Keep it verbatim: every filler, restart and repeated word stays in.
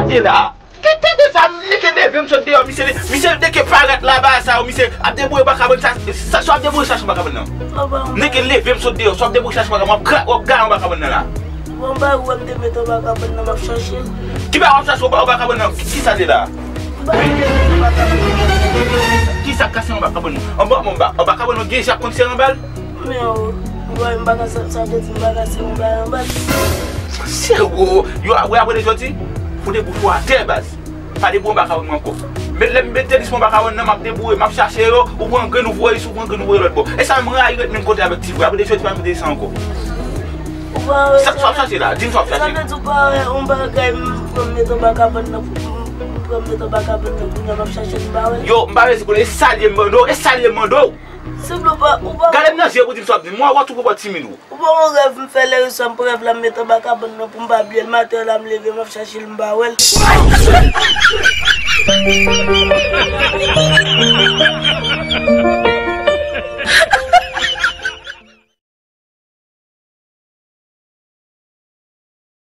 Kite la. Kite de sa, m nèk leve m sot deyò, misye, misye nèk parèt la ba sa, misye ap debouye anba kabann sa, sa, sa ap debouye chache anba kabann nan. Nèk leve m sot deyò, sa ap debouye chache anba kabann, w ap ga-, w ap gaye anba kabann nan la. Bon, ba ou m te mete anba kabann nan, m ap chache l. Ki ba w ap chache anba, anba kabann nan? Ki, ki sa te la? Ba ou m te mete anba kabann nan. Ki sa k kase anba kabann nan? Anba, anba, anba kabann nan gen jan konn se anba l? Men, oh, m pa ka sa, sa vle di m pa ka se yon bagay anba l. Sero, yo, wè apre de jodi, pou de bouch ou atè, baz. Pa debouye anba kabann mwen ankò. Men lè m met tenis mwen anba kabann nan, m ap debouye, m ap chache yo, ou pran grenn ou voye isi, ou pran grenn ou voye lòt bò. E sa m rayi ret menm kote avèk ti frè. Apre de jodi, pa mete sa ankò. Sa, sa w ap chache la? Di m sa w ap chache. Sa vle di ou pa wè yon bagay m pran m mete anba kabann nan, m pran m mete anba kabann nan, kounye a m ap chache l, m pa wè l. Yo, m pa bezwen konnen, e salye m mande w, e salye m mande w. Gade m nan je pou di m sa w ap di m. Mwen, wè tou pou pa timid ou. Ou pa wè yon rèv m fè lè yè swa, m pran rèv la m mete anba kabann nan pou m pa bliye l. Maten an la m leve, m ap chache l, m pa wè l.